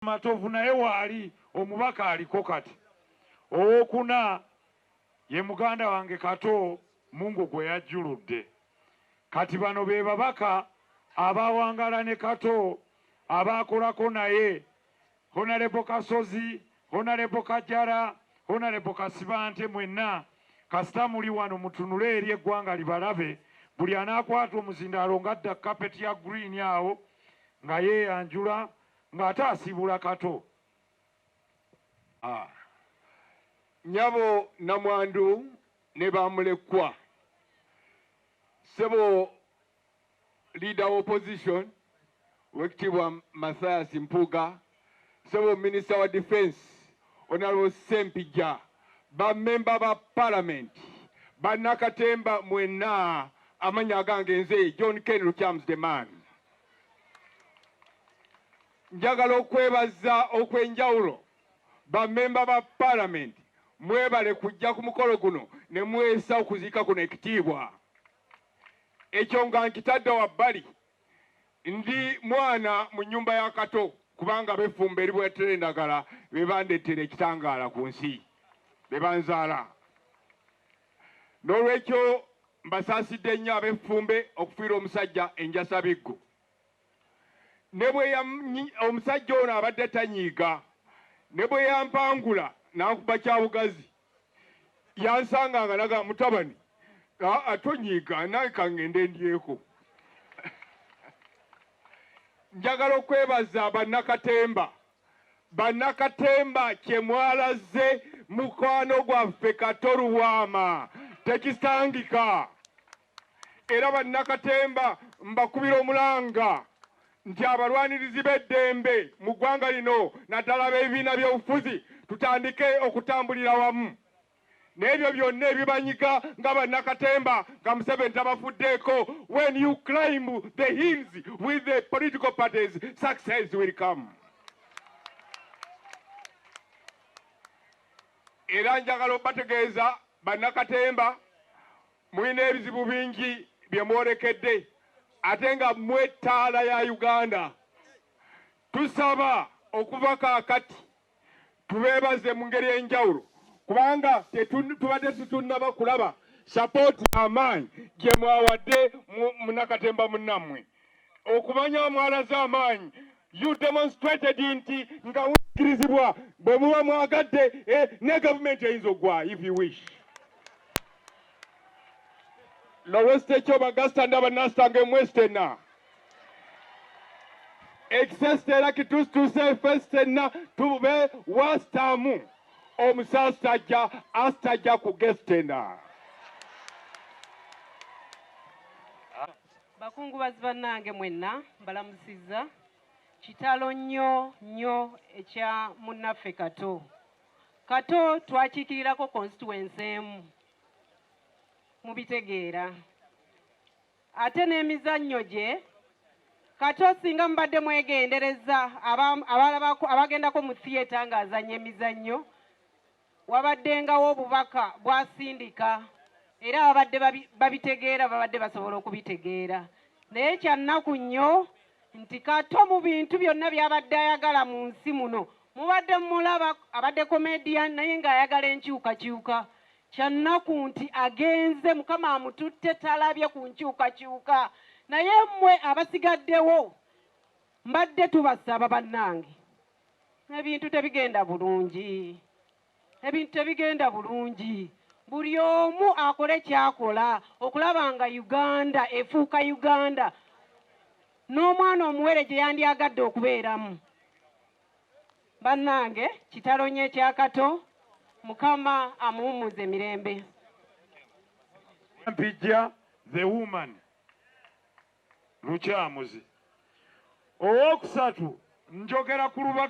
Matovu naye waali omubaka aliko kati. Owokuna ye muganda wange Kato Mungu gwe yajjuludde. Kati bano be babaka abawangala ne Kato, abaakolako naye: Honorable Kasozi, Honorable Kajara, Honorable Kasibante. Mwenna kasita muli wano, mutunule eri eggwanga libalabe. Buli anaakwata omuzindaalo ng'adda carpet ya green awo nga yeeyanjula ng'ate asiibula Kato. Ah. Nyabo namwandu ne bamulekwa, sebo leader opposition wekitiibwa Mathias Mpuuga, sebo minister wa defense Honorable Sempijja, bamemba ba parliament, bannakatemba mwenna, amanya agange nze John Ken Lukyamuzi the man. Njagala okwebaza okw'enjawulo bamemba ba parliament. Mwebale kujja ku mukolo guno ne mwesa okuziika kuno ekitiibwa. Ekyo nga nkitadde wabbali, ndi mwana mu nnyumba ya Kato, kubanga befumba eribwetera endagala be bandeetera ekitangaala ku nsi, be banzaala. N'olwekyo mbasaasidde nnyo ab'effumbe okufiira omusajja enjasabiggo. Ne bwe omusajja ono abadde tanyiiga, ne bwe yampangula n'ankuba kyabugazi, yansanga nga naga, "Mutabani, aa, tonyiiga, nange kaŋŋende ndyeko." Njagala okwebaza bannakatemba. Bannakatemba, kye mwalaze mukwano gwaffe Kato Lubwama tekisangika. Era bannakatemba, mbakubira omulanga nti abalwanirizi b'eddembe mu ggwanga lino, naddala b'ebibiina by'obufuzi, tutandike okutambulira wamu n'ebyo byonna ebibanyiga nga bannakatemba nga Museveni tabafuddeeko. When you climb the hills with the political parties, success will come. Era njagala obategeeza, bannakatemba, mulina ebizibu bingi bye mwolekedde, ate nga mmwe ettaala ya Uganda. Tusaba okuva kaakati tubeebaze mu ngeri enjawulo, kubanga tubadde tetunnaba kulaba support amaanyi gye mwawadde munnakatemba munnammwe. Okumanya mwalaze amaanyi, you demonstrated nti nga mukkirizibwa bwe muba mwagadde, ne gavumenti eyinza okugwa if you wish. Loweste bagasta ndaba nastanga emwestena ekisesitera kitusituse festena tube wasitamu omusastajja astajja ku gestena. Bakungubazi bannange mwenna, mbalamusizza. Kitalo nnyo nnyo ekya munnaffe Kato. Kato twakiikirirako constituency emu, mubitegeera, ate n'emizannyo gye Kato, singa mubadde mwegendereza abagendako mu theatre ng'azannya emizannyo, wabaddengawo obubaka bwasindika, era babadde babitegeera, babadde basobola okubitegeera. Naye kyannaku nnyo nti Kato mu bintu byonna by'abadde ayagala mu nsi muno, mubadde mumulaba abadde comedian, naye ng'ayagala enkyukakyuka. Kyannaku nti agenze, Mukama amututte, talabye ku nkyukakyuka. Naye mmwe abasigaddewo, mbadde tubasaba bannange, ebintu tebigenda bulungi, ebintu tebigenda bulungi. Buli omu akole kyakola okulaba nga Uganda efuuka Uganda n'omwana omuwere gye yandyagadde okubeeramu. Bannange, kitalo nnyo ekyakato. Mukama amuwummuze mirembe. Mpijja the woman Lukyamuzi. Owokusatu njogera ku Lubaga.